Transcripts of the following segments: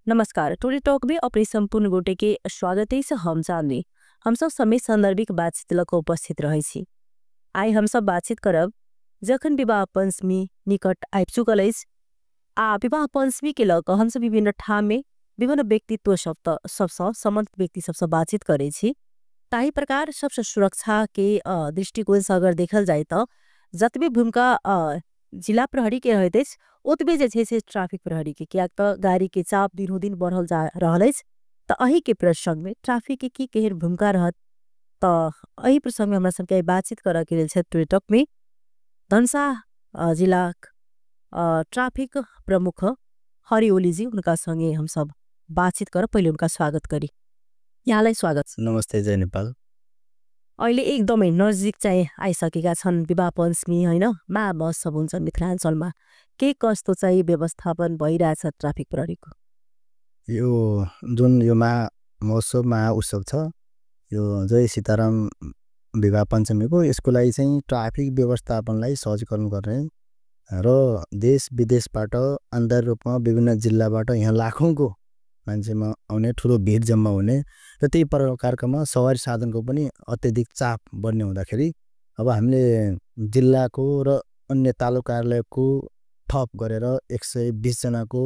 नमस्कार, today talk में अपने संपूर्ण गोटे के स्वागत है से हम चाहनी हम सब समय संदर्भिक बातचीत लको उपस्थित रहे छी। आई हम सब बातचीत करब जखन विवाह पंचमी निकट आबि चुकल अछि आ विवाह पंचमी के लक हम सब विभिन्न ठाम में विभिन्न व्यक्तित्व सबसँ संबंधित व्यक्ति सबसँ बातचीत करे छी। ताही प्रकार सबसे सुरक्षा के दृष्टिकोण से अगर देखल जाए तो जतबे भूमिका जिला प्रहरी के रहते ओतबे जे से ट्राफिक प्रहरी के किया तो गाड़ी के चाप दिनों दिन बढ़ल जा रहल अछि। तो अही के प्रसंग में ट्राफिक के की केहन भूमिका रहत तो अही प्रसंग में हमरा सबके बातचीत करे के लेल टुडे टॉक में धनसा जिला ट्राफिक प्रमुख हरि ओली जी उनका संगे हम सब बातचीत कर पहले उनका स्वागत करी। यहाँलाई स्वागत। नमस्ते जय नेपाल। अहिले एकदमै नजिक चाहिँ आइसकेका छन् विवाह पञ्चमी हैन, मा महोत्सव हुन्छ मिथिलाञ्चलमा के कस्तो चाहिँ व्यवस्थापन भइरहेछ ट्राफिक प्रहरीको? यो जुन यो महोत्सव उत्सव छ यो जय सीताराम विवाह पञ्चमीको यसको लागि चाहिँ ट्राफिक व्यवस्थापनलाई सहजीकरण गर्ने र देश विदेशबाट आन्तरिक रूपमा विभिन्न जिल्लाबाट यहाँ लाखौंको मान्छेमा आउने ठुलो भिड जम्मा हुने र त्यही प्रकारकोमा सवारी साधनको पनि अत्यधिक चाप बढ्ने हुँदाखेरि अब हामीले जिल्लाको र अन्य तालुकाहरूको थप गरेर 120 जनाको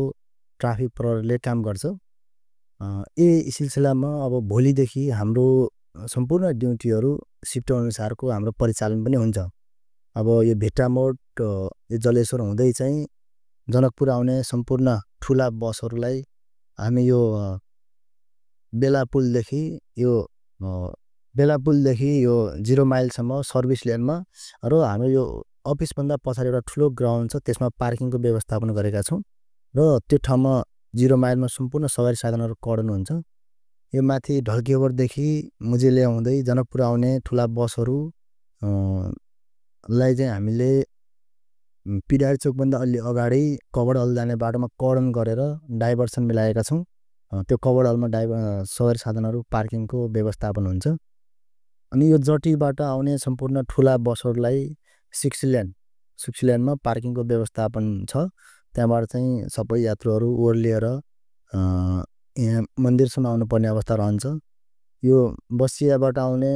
ट्राफिक प्रहरीले काम गर्छ। यही सिलसिलामा अब भोलिदेखि हाम्रो सम्पूर्ण ड्युटीहरू शिफ्ट अनुसारको हाम्रो परिचालन पनि हुन्छ। अब यो भेटामोड यो जलेश्वर हुँदै चाहिँ जनकपुर आउने सम्पूर्ण ठुला बसहरूलाई हामी यो बेलापुलदेखि यो 0 माइलसम्म सर्भिस लेनमा र हाम्रो यो अफिसभन्दा पछाडि एउटा ठुलो ग्राउन्ड छ त्यसमा पार्किङको व्यवस्थापन गरेका छौँ र त्यो ठाउँमा 0 माइलमा सम्पूर्ण सवारी साधनहरू कडन हुन्छ। यो माथि ढल्केवरदेखि मुजेले आउँदै जनकपुर आउने ठुला बसहरू लाई चाहिँ हामीले पिडारी चोकभन्दा अलि अगाडि कभर हल जाने बाटोमा कडन गरेर डाइभर्सन मिलाएका छौँ। त्यो कभर हलमा सवारी साधनहरू पार्किङको व्यवस्थापन हुन्छ। अनि यो जटीबाट आउने सम्पूर्ण ठुला बसहरूलाई 6 लेनमा पार्किङको व्यवस्थापन छ। त्यहाँबाट चाहिँ सबै यात्रुहरू ओर्लिएर यहाँ मन्दिरसम्म आउनुपर्ने अवस्था रहन्छ। यो बसियाबाट आउने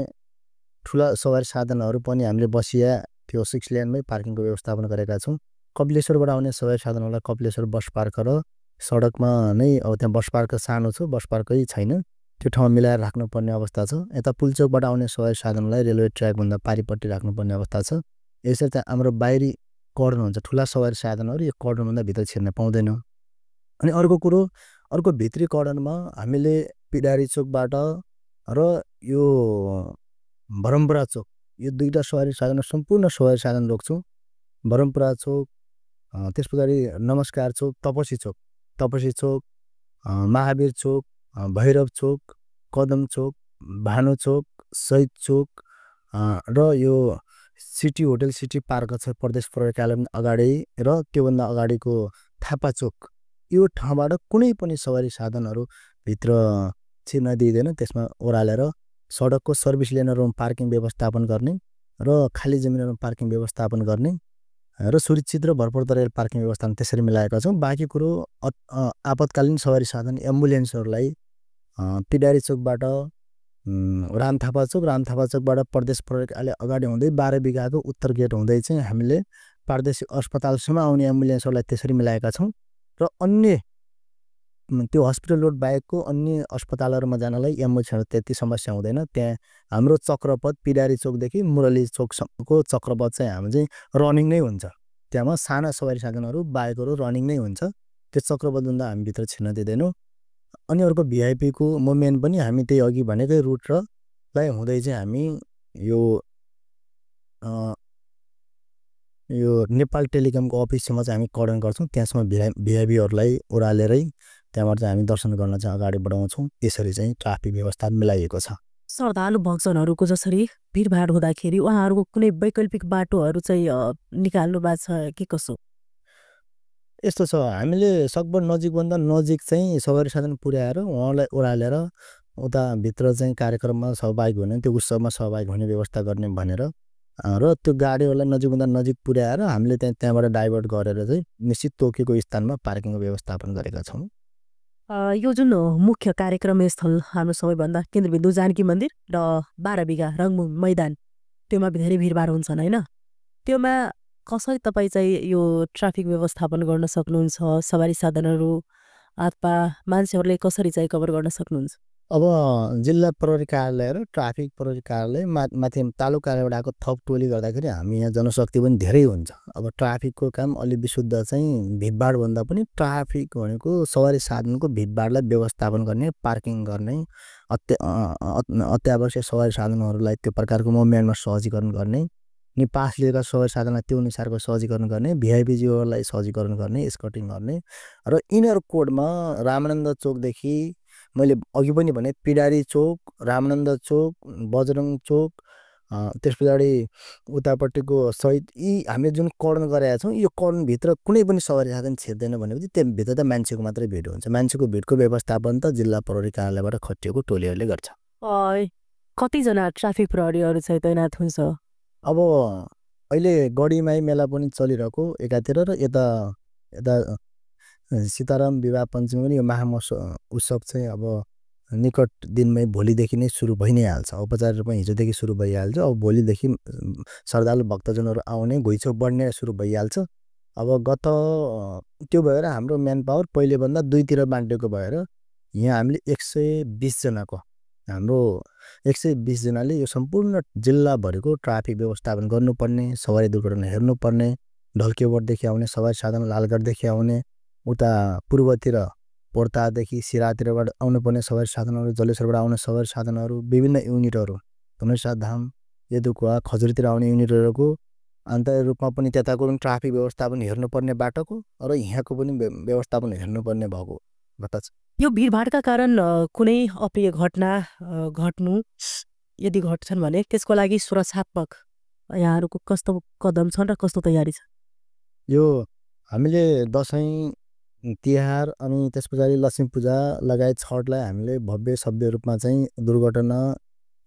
ठुला सवारी साधनहरू पनि हामीले बसिया त्यो 6 लेनमै पार्किङको व्यवस्थापन गरेका छौँ। कपिलेश्वरबाट आउने सवारी साधनहरूलाई कपिलेश्वर बस पार्क र सडकमा नै अब त्यहाँ बस पार्क सानो छ, बस पार्कै छैन, त्यो ठाउँ मिलाएर राख्नुपर्ने अवस्था छ। यता पुलचोकबाट आउने सवारी साधनलाई रेलवे ट्र्याकभन्दा पारिपट्टि राख्नुपर्ने अवस्था छ। यसरी त्यहाँ हाम्रो बाहिरी कडन हुन्छ, ठुला सवारी साधनहरू यो कडनभन्दा भित्र छिर्न पाउँदैन। अनि अर्को भित्री कडनमा हामीले पिडारी चोकबाट र यो बरमपुरा चोक यो दुईटा सवारी साधन सम्पूर्ण सवारी साधन रोक्छौँ। बरमपुरा चोक त्यस पछाडि नमस्कार चोक, तपसी चोक, महावीर चोक, भैरव चोक, कदम चोक, भानु चोक, शहीद चोक र यो सिटी होटल सिटी पार्क छ प्रदेश प्रहरी अगाडि र त्योभन्दा अगाडिको थापा चोक यो ठाउँबाट कुनै पनि सवारी साधनहरू भित्र छिर्न दिइँदैन। त्यसमा ओह्रालेर सडकको सर्भिस लेनहरूमा पार्किङ व्यवस्थापन गर्ने र खाली जमिनहरूमा पार्किङ व्यवस्थापन गर्ने र सुरक्षित र भरपर्दो पार्किङ व्यवस्थापन त्यसरी मिलाएका छौँ। बाँकी कुरो आपतकालीन सवारी साधन एम्बुलेन्सहरूलाई पिडारी चोकबाट रामथापा चोकबाट प्रदेश प्रहरी अगाडि हुँदै 12 बिघाको उत्तर गेट हुँदै चाहिँ हामीले प्रादेशिक अस्पतालसम्म आउने एम्बुलेन्सहरूलाई त्यसरी मिलाएका छौँ र अन्य त्यो हस्पिटल रोड बाहेकको अन्य अस्पतालहरूमा जानलाई एम्बुलेन्सहरू त्यति समस्या हुँदैन। त्यहाँ हाम्रो चक्रपथ पिडारी चोकदेखि मुरली चोकसम्मको चक्रपथ चाहिँ हाम्रो चाहिँ रनिङ नै हुन्छ। त्यहाँमा साना सवारी साधनहरू बाहेकहरू रनिङ नै हुन्छ। त्यो चक्रपथभन्दा हामी भित्र छिर्न दिँदैनौँ। अनि अर्को भिआइपीको मुभमेन्ट पनि हामी त्यही अघि भनेकै रुट र लाई हुँदै चाहिँ हामी यो नेपाल टेलिकमको अफिससम्म चाहिँ हामी कडन गर्छौँ। त्यहाँसम्म भिआइपीहरूलाई ओह्रालेरै त्यहाँबाट चाहिँ हामी दर्शन गर्न चाहिँ अगाडि बढाउँछौँ। यसरी चाहिँ ट्राफिक व्यवस्था मिलाइएको छ। श्रद्धालु भक्तजनहरूको जसरी भिडभाड हुँदाखेरि उहाँहरूको कुनै वैकल्पिक बाटोहरू चाहिँ निकाल्नु भएको छ कि कसो? यस्तो छ, हामीले सकभर नजिकभन्दा नजिक चाहिँ सवारी साधन पुर्याएर उहाँलाई ओह्रालेर उता भित्र चाहिँ कार्यक्रममा सहभागी हुने त्यो उत्सवमा सहभागी हुने व्यवस्था गर्ने भनेर र त्यो गाडीहरूलाई नजिकभन्दा नजिक पुर्याएर हामीले त्यहाँबाट डाइभर्ट गरेर चाहिँ निश्चित तोकेको स्थानमा पार्किङको व्यवस्थापन गरेका छौँ। यो जुन मुख्य कार्यक्रम स्थल हाम्रो सबैभन्दा केन्द्रबिन्दु जानकी मन्दिर र 12 बिघा रङमुङ मैदान त्योमा धेरै भिडभाड हुन्छन् होइन त्योमा कसरी तपाईँ चाहिँ यो ट्राफिक व्यवस्थापन गर्न सक्नुहुन्छ सवारी साधनहरू अथवा मान्छेहरूले कसरी चाहिँ कभर गर्न सक्नुहुन्छ अब जिल्ला प्रहरी कार्यालय र ट्राफिक प्रहरी कार्यालय माथि तालुका कार्यालयबाट थप टोली गर्दाखेरि हामी यहाँ जनशक्ति पनि धेरै हुन्छ अब ट्राफिकको काम अलि विशुद्ध चाहिँ भिडभाडभन्दा पनि ट्राफिक भनेको सवारी साधनको भिडभाडलाई व्यवस्थापन गर्ने पार्किङ गर्ने अत्यावश्यक सवारी साधनहरूलाई त्यो प्रकारको मुभमेन्टमा सहजीकरण गर्ने नि पास लिएका सवारी साधनलाई त्यो अनुसारको सहजीकरण गर्ने भिआइपी जीवहरूलाई सहजीकरण गर्ने स्कटिङ गर्ने र यिनीहरू कोडमा रामानन्द चोकदेखि मैले अघि पनि भने पिडारी चोक रामानन्द चोक बजरङ चोक त्यस पछाडि उतापट्टिको सहित यी हामीले जुन कर्डन गरेका छौँ यो कर्डनभित्र कुनै पनि सवारी साधन छिर्दैन भनेपछि त्यहाँभित्र त मान्छेको मात्रै भिड हुन्छ मान्छेको भिडको व्यवस्थापन त जिल्ला प्रहरी कार्यालयबाट खटिएको टोलीहरूले गर्छ कतिजना ट्राफिक प्रहरीहरू चाहिँ तैनात हुन्छ अब अहिले गढीमाई मेला पनि चलिरहेको एकातिर र यता यता सीताराम विवाह पञ्चमी पनि यो उत्सव चाहिँ अब निकट दिनमै भोलिदेखि नै सुरु भइ नै हाल्छ औपचारिक रूपमा हिजोदेखि सुरु भइहाल्छ अब भोलिदेखि श्रद्धालु भक्तजनहरू आउने घुइँचो बढ्ने सुरु भइहाल्छ अब गत त्यो भएर हाम्रो म्यान पावर पहिलेभन्दा दुईतिर बाँडेको भएर यहाँ हामीले 120 जनाको हाम्रो 120 जनाले यो सम्पूर्ण जिल्लाभरिको ट्राफिक व्यवस्थापन गर्नुपर्ने सवारी दुर्घटना हेर्नुपर्ने ढल्केवटदेखि आउने सवारी साधन लालगढदेखि आउने उता पूर्वतिर पोर्तादेखि सिरातिरबाट आउनुपर्ने सवारी साधनहरू जलेश्वरबाट आउने सवारी साधनहरू विभिन्न युनिटहरू धनुषा धाम यदुकुवा खजुरीतिर आउने युनिटहरूको आन्तरिक रूपमा पनि त्यताको पनि ट्राफिक व्यवस्थापन हेर्नुपर्ने बाटोको र यहाँको पनि व्यवस्थापन हेर्नुपर्ने भएको घटना छ यो भिडभाडका कारण कुनै अप्रिय घटना घट्नु यदि घट्छन् भने त्यसको लागि सुरक्षात्मक यहाँहरूको कस्तो कदम छन् र कस्तो तयारी छ यो हामीले दसैँ तिहार अनि त्यस पछाडि लक्ष्मी पूजा लगायत छठलाई हामीले भव्य सभ्य रूपमा चाहिँ दुर्घटना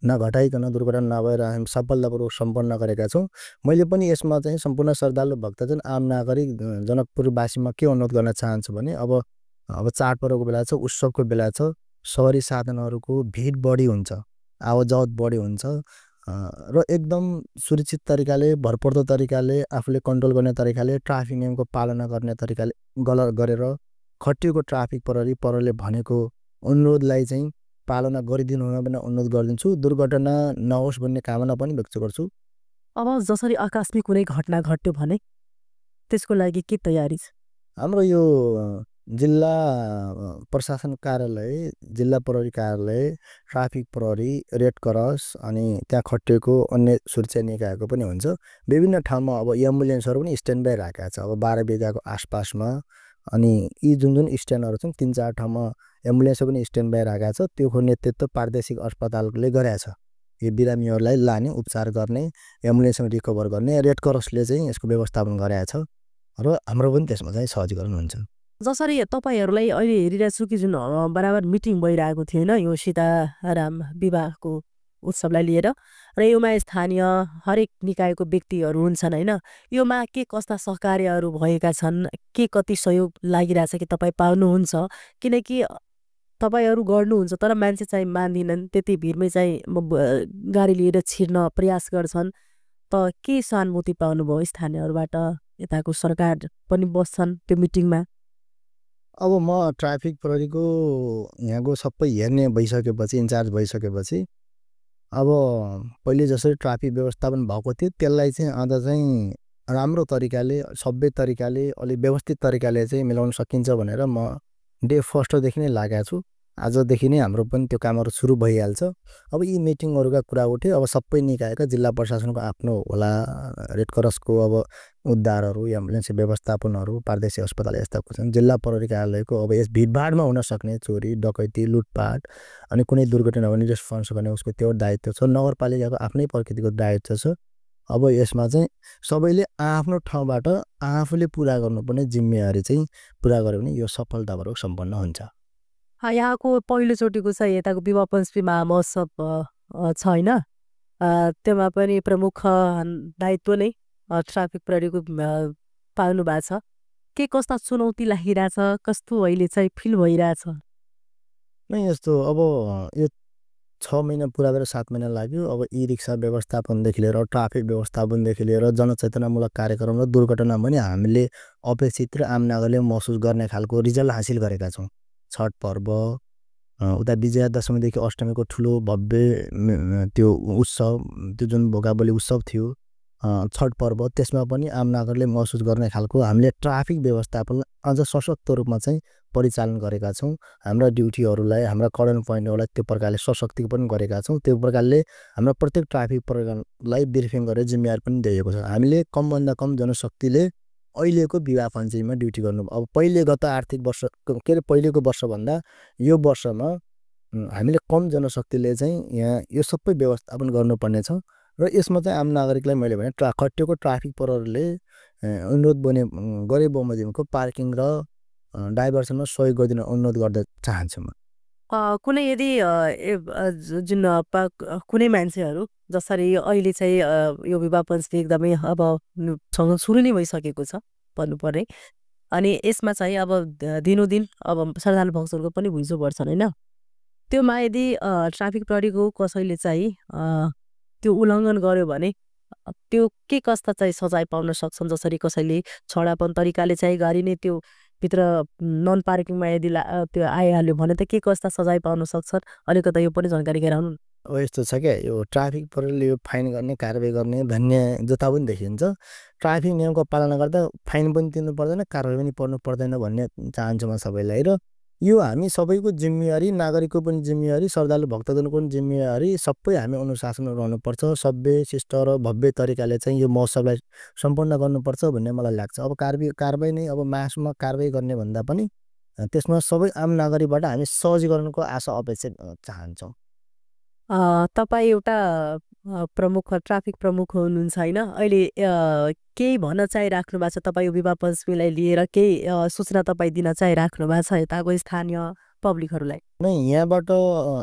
नघटाइकन दुर्घटना नभएर हामी सफलतापूर्वक सम्पन्न गरेका छौँ मैले पनि यसमा चाहिँ सम्पूर्ण श्रद्धालु भक्तजन आम नागरिक जनकपुरवासीमा के अनुरोध गर्न चाहन्छु भने अब चाडपर्वको बेला छ उत्सवको बेला छ सवारी साधनहरूको भिड बढी हुन्छ आवत बढी हुन्छ र एकदम सुरक्षित तरिकाले भरपर्दो तरिकाले आफूले कन्ट्रोल गर्ने तरिकाले ट्राफिक नियमको पालना गर्ने तरिकाले गरेर खटिएको ट्राफिक प्रहरीले भनेको अनुरोधलाई चाहिँ पालना गरिदिनु हुन पनि अनुरोध गरिदिन्छु दुर्घटना नहोस् भन्ने कामना पनि व्यक्त गर्छु अब जसरी आकस्मिक कुनै घटना घट्यो भने त्यसको लागि के तयारी छ हाम्रो यो जिल्ला प्रशासन कार्यालय जिल्ला प्रहरी कार्यालय ट्राफिक प्रहरी रेड क्रस अनि त्यहाँ खटिएको अन्य सुरक्षा निकायको पनि हुन्छ विभिन्न ठाउँमा अब एम्बुलेन्सहरू पनि स्ट्यान्ड बाई राखेका छ अब 12 बिघाको आसपासमा अनि यी जुन स्ट्यान्डहरू छन् 3-4 ठाउँमा एम्बुलेन्सहरू पनि स्ट्यान्ड बाई राखेका छ त्यो नेतृत्व प्रादेशिक अस्पतालले गरेका छ यो बिरामीहरूलाई लाने उपचार गर्ने एम्बुलेन्समा रिकभर गर्ने रेड क्रसले चाहिँ यसको व्यवस्थापन गरेका छ र हाम्रो पनि त्यसमा चाहिँ सहजीकरण हुन्छ जसरी तपाईहरुलाई अहिले हेरिरहेछु कि जुन बराबर मिटिङ भइरहेको थियो हैन यो सीताराम विवाहको उत्सवलाई लिएर र योमा स्थानीय हरेक निकायको व्यक्तिहरू हुन्छन् हैन योमा के कस्ता सहकार्यहरू भएका छन् के कति सहयोग लागिरहेछ कि तपाई पाउनुहुन्छ किनकि तपाईहरु गर्नुहुन्छ तर मान्छे चाहिँ मान्दिनन् त्यति भिडमै चाहिँ गाडी लिएर छिर्न प्रयास गर्छन् त के सहानुभूति पाउनुभयो स्थानीयहरुबाट यताको सरकार पनि बस्छन् त्यो मिटिङमा अब म ट्राफिक प्रहरीको यहाँको सबै हेर्ने भइसकेपछि इन्चार्ज भइसकेपछि अब पहिले जसरी ट्राफिक व्यवस्थापन भएको थियो त्यसलाई चाहिँ अझ चाहिँ राम्रो तरिकाले सभ्य तरिकाले अलि व्यवस्थित तरिकाले चाहिँ मिलाउन सकिन्छ भनेर म डे फर्स्टदेखि नै लागेको छु आजदेखि नै हाम्रो पनि त्यो कामहरू सुरु भइहाल्छ अब यी मिटिङहरुका कुरा उठ्यो अब सबै निकायका जिल्ला प्रशासनको आफ्नो होला रेड क्रसको अब उद्धारहरू एम्बुलेन्स व्यवस्थापनहरू प्रादेशिक अस्पताल यस्ता छन् जिल्ला प्रहरी कार्यालयको अब यस भिडभाडमा हुन सक्ने चोरी डकैती लुटपाट अनि कुनै दुर्घटना भने रेस्पोन्स गर्ने उसको त्यो दायित्व छ नगरपालिकाको आफ्नै प्रकृतिको दायित्व छ अब यसमा चाहिँ सबैले आफ्नो ठाउँबाट आफूले पुरा गर्नुपर्ने जिम्मेवारी चाहिँ पुरा गर्यो भने यो सफलतापूर्वक सम्पन्न हुन्छ यहाँको पहिलोचोटिको चाहिँ यताको विवाह पञ्चमी महामहोत्सव छ हैन त्यसमा पनि प्रमुख दायित्व नै ट्राफिक प्रहरीको पाउनु भएको छ के कस्ता चुनौती लागिरहेछ कस्तो अहिले चाहिँ फिल भइरहेछ नै यस्तो अब यो 6 महिना पुरा भएर 7 महिना लाग्यो। अब ई-रिक्सा व्यवस्थापनदेखि लिएर ट्राफिक व्यवस्थापनदेखि लिएर जनचेतनामूलक कार्यक्रम र दुर्घटना पनि हामीले अपेक्षित र आम नागरिकले महसुस गर्ने खालको रिजल्ट हासिल गरेका छौँ। छठ पर्व उता विजया दशमीदेखि अष्टमीको ठुलो भव्य त्यो उत्सव, त्यो जुन भोगाबली उत्सव थियो छठ पर्व, त्यसमा पनि आम नागरिकले महसुस गर्ने खालको हामीले ट्राफिक व्यवस्थापन अझ सशक्त रूपमा चाहिँ परिचालन गरेका छौँ। हाम्रा ड्युटीहरूलाई, हाम्रा कर्डन पोइन्टहरूलाई त्यो प्रकारले सशक्ति पनि गरेका छौँ। त्यो प्रकारले हाम्रो प्रत्येक ट्राफिक प्रकरणलाई ब्रिफिङ गरेर जिम्मेवारी पनि दिएको छ। हामीले कमभन्दा कम जनशक्तिले अहिलेको विवाह पञ्चायतमा ड्युटी गर्नु। अब पहिले गत आर्थिक वर्ष के अरे पहिलेको वर्षभन्दा यो वर्षमा हामीले कम जनशक्तिले चाहिँ यहाँ यो सबै व्यवस्थापन गर्नुपर्ने छ। र यसमा चाहिँ आम नागरिकलाई मैले भने खटिएको ट्राफिक प्रहरीले अनुरोध गरे बमोजिमको पार्किङ र डाइभर्सनमा सहयोग गरिदिन अनुरोध गर्न चाहन्छु म। कुनै यदि जुन कुनै मान्छेहरू जसरी अहिले चाहिँ यो विवाह पञ्चायत एकदमै अब सुरु नै भइसकेको छ भन्नुपर्ने, अनि यसमा चाहिँ अब दिनोदिन अब श्रद्धालु भक्तहरूको पनि भुइँचो बढ्छन् होइन, त्योमा यदि ट्राफिक प्रहरीको कसैले चाहिँ त्यो उल्लङ्घन गर्यो भने त्यो के कस्ता चाहिँ सजाय पाउन सक्छन्? जसरी कसैले छडापन तरिकाले चाहिँ गाडी नै त्यो भित्र नन पार्किङमा यदि त्यो आइहाल्यो भने त के कस्ता सजाय पाउन सक्छन्? अलिकति यो पनि जानकारी गराउनु। अब यस्तो छ क्या, यो ट्राफिक प्रहरीले यो फाइन गर्ने, कारबाही गर्ने भन्ने जता पनि देखिन्छ। ट्राफिक नियमको पालना गर्दा फाइन पनि तिर्नु पर्दैन, कारबाही पनि पर्नु पर्दैन भन्ने चाहन्छु म सबैलाई। र यो हामी सबैको जिम्मेवारी, नागरिकको पनि जिम्मेवारी, श्रद्धालु भक्तजनको पनि जिम्मेवारी, सबै हामी अनुशासनमा रहनुपर्छ। सभ्य शिष्ट र भव्य तरिकाले चाहिँ यो महोत्सवलाई सम्पन्न गर्नुपर्छ भन्ने मलाई लाग्छ। अब कारबाही नै अब मासुमा कारबाही गर्ने भन्दा पनि त्यसमा सबै आम नागरिकबाट हामी सहजीकरणको आशा अपेक्षा चाहन्छौँ। तपाईँ एउटा प्रमुख ट्राफिक प्रमुख हुनुहुन्छ होइन, अहिले केही भन्न चाहिराख्नु भएको छ? तपाईँ विवाह पञ्चमीलाई लिएर केही सूचना तपाईँ दिन चाहिराख्नु भएको छ यताको स्थानीय पब्लिकहरूलाई? नै यहाँबाट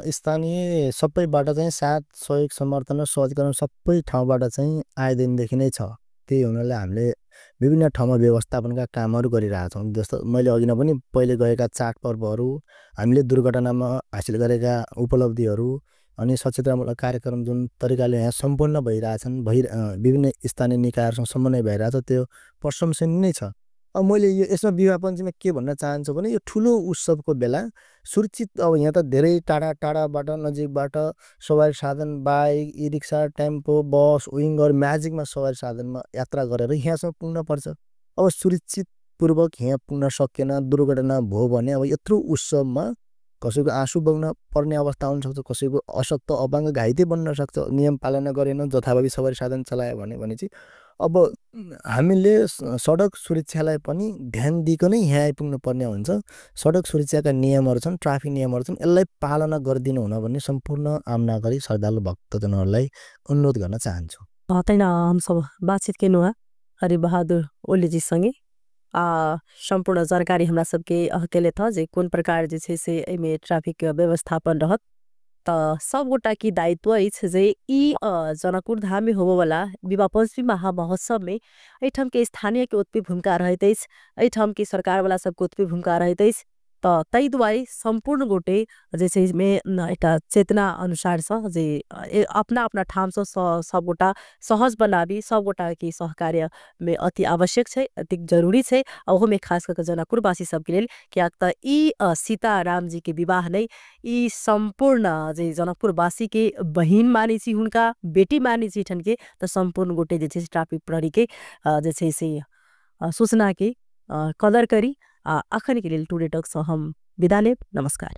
स्थानीय सबैबाट चाहिँ साथ, सहयोग, समर्थन र सहजीकरण सबै ठाउँबाट चाहिँ आएदेखि नै छ। त्यही हुनाले हामीले विभिन्न ठाउँमा व्यवस्थापनका कामहरू गरिरहेछौँ। जस्तो मैले अघि नै पनि पहिले गएका चाडपर्वहरू, हामीले दुर्घटनामा हासिल गरेका उपलब्धिहरू, अनि सचेतनामूलक कार्यक्रम जुन तरिकाले यहाँ सम्पन्न भइरहेछन्, विभिन्न स्थानीय निकायहरूसँग समन्वय भइरहेछ, त्यो प्रशंसनीय नै छ। अब मैले यो यसमा विवाह पञ्चमीमा के भन्न चाहन्छु भने यो ठुलो उत्सवको बेला सुरक्षित, अब यहाँ त धेरै टाढा टाढाबाट नजिकबाट सवारी साधन, बाइक, ई-रिक्सा, टेम्पो, बस, विङ्गर, म्याजिकमा सवारी साधनमा यात्रा गरेर यहाँसम्म पुग्न पर्छ। अब सुरक्षितपूर्वक यहाँ पुग्न सकेन, दुर्घटना भयो भने अब यत्रो उत्सवमा कसैको आँसु बग्न पर्ने अवस्था हुनसक्छ, कसैको अशक्त अपाङ्ग घाइते बन्न सक्छ। नियम पालना गरेन, जथाभावी सवारी साधन चलायो भने चाहिँ अब हामीले सडक सुरक्षालाई पनि ध्यान दिइकन यहाँ आइपुग्नु पर्ने हुन्छ। सडक सुरक्षाका नियमहरू छन्, ट्राफिक नियमहरू छन्, यसलाई पालना गरिदिनु हुन भन्ने सम्पूर्ण आम नागरिक श्रद्धालु भक्तजनहरूलाई अनुरोध गर्न चाहन्छु। तैना हम सब बातचीत केनु हरि बहादुर ओलीजी सँगै सम्पूर्ण जानकारी हमरा सबके अहकेले था जे कौन प्रकार जे छे से एमे ट्राफिक व्यवस्थापन रहत त सबगोटा की दायित्व अछि जे ई जनकपुर धाम में होबो वाला विवाह पञ्चमी महा महोत्सव में एठम के स्थानीय के उत्पी भूमिका रहत अछि, एठम के सरकार वाला सबको उत्पी भूमिका रहत अछि। त तै दुआरे सम्पूर्ण गोटे जे छै में एउटा चेतना अनुसार छ जे अपना अपना ठाम से सबगोटा सहज बनाबी, सबगोटा के सहकार्य में अति आवश्यक छै, अति जरूरी छै। ओहो में खास करके जनकपुरवासी सबके लेल कियाक त ई सीताराम जी के विवाह नै ई सम्पूर्ण जे जनकपुरवासी के बहिन मानी छी, हुनका बेटी मानी छी ठनके त सम्पूर्ण गोटे जे छै ट्राफिक प्रहरी के जे छै से सूचना के कदर करी। अखन के लिए टुडे टॉक्स हम विदा लेब। नमस्कार।